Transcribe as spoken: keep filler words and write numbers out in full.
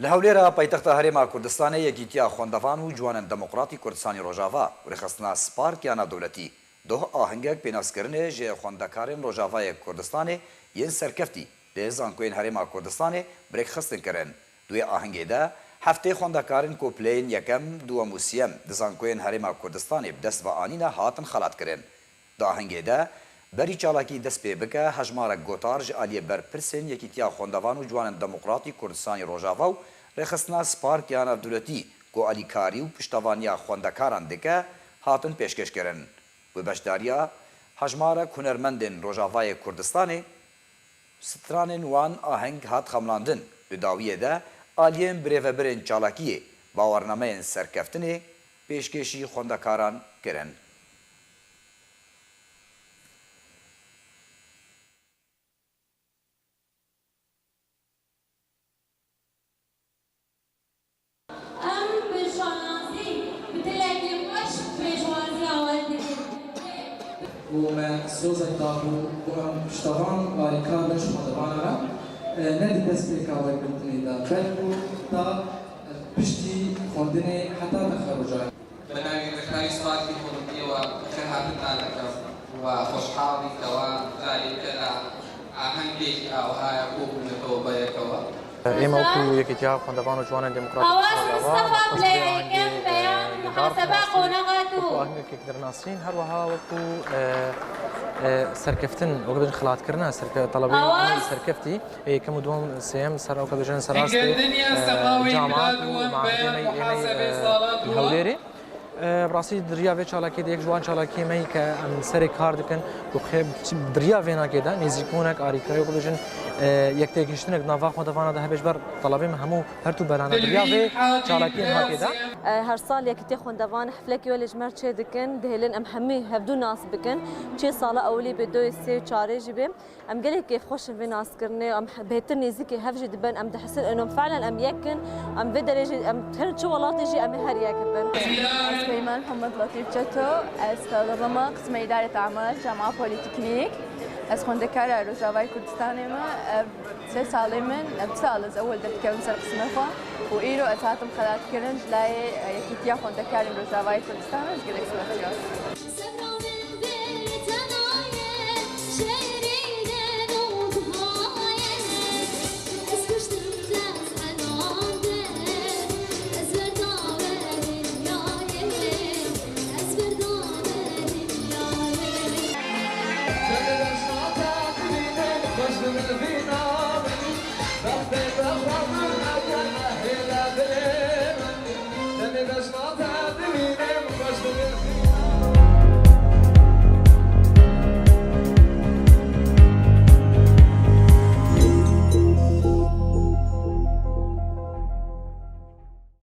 Li Hewlêra paytexta Herêma Kurdistanê Yekîtiya Xwendevan û Ciwanên Demokratî Kurdistanê Rojava û Rêxistina Spark ya Navdewletî doh ahengek pênaskirinê ji xwendekarên Rojavayê Kurdistanê yên serkeftî lê zankoyên Herêma Kurdistanê bi rêkxistin kirin. Di wê ahengê de heftê xwendekarên ku pileyên yekem, duwem û siyem di zankoyên Herêma Kurdistanê bi dest ve anîne hatin xelatkirin. Di ahengê de berî çalakî dest pê bike, hejmarek gotar ji aliyê berpirsên Yekîtiya Xwendevan û Ciwanên Demokratî Kurdistanê Rojava û Rêxistina Spark ya Navdewletî ku alîkarî û piştevaniya xwendekaran dike, hatin pêşkêşkirin. Bi beşdariya hejmarek hunermendên Rojavayê Kurdistanê, stranên wan aheng hat xemlandin. Di dawiyê de aliyên birêvebirên çalakiyê bawernameyên serkeftinê pêşkêşî xwendekaran kirin. Em bi şanazî, bi dilekî xweş pêşwaziya we dikin. Û me sozek dabû ku em piştevan û alîkar bin ji xwendevana me, e, ne di destpêka wergirtinê de, belkû ta piştî xwendinê heta texerruca. Bi navê Yekîtiya Xwendevana Rojavayê Kurdistanê Rojava û Rêxistina Spark ya Navdewletî, Em bi şanazî, bi dilekî xweş pêşwaziya we dikin. ئێمە وەکو یەکێتیا خوێندەوان و جوانە دێموکراتیک ئاواز ڕۆژاوا، مستەفا بەخۆشی پلەیەکەم بەیان محەسەبە قۆنەغەت و ئاهەنگێکی درناسین، هەروەها وەکو، ئێ، ئێ، سەرکەفتن، وەکو بێژن خلاتکردنە سەرکە-، تەڵەبەی ئاواز سەرکەفتی، ئێ، یەکەم و دووەم، سێیەم، سەر ئەو کە بێژن سەراستی، ئێ، جامعات و معهدێنەی ئێمەی، ئێ، هەولێرێ. ئێ، بڕاستی دریا vê çalakiyê de yek ji wan çalakiyê me yî ke em serê kar dikin û xê-, di riya vê nakê de nêzîkbûnek, arîkayî û bibêjin, e, yek têgihiştinek di nava xwendevana de hebe ji ber telebê me hemû her tu berane di riya vê çalakiyê nakê de. E, her sal Yekîtiya Xwendevan heflekî welê ji me re çê dikin, dihêlin em hemî hevdû nas bikin. Çê sala ewilî bê, doyê sê û çarê jî bê. Em gelekî xweş in vê naskirinê, em he-, bêhtir nêzîkî hev jî dibin, em dihisin eno felen em yek in, em vê derê jî, em her çi welatê jî em ê her yek bin. Ez Peyman Muhammed Latîf Çeto, ez talebe me qismê îdarê amal, Camia Polîteknîk. Ez xwendekara Rojavayê Kurdistanê me, ev sê salê min, ev du sal ez ewil derdikevim ser qismê xwe û îro ez hatim xelatkirin ji layê, e, Yekîtiya Xwendekarên Rojavayê Kurdistanê, ez gelek spasiya.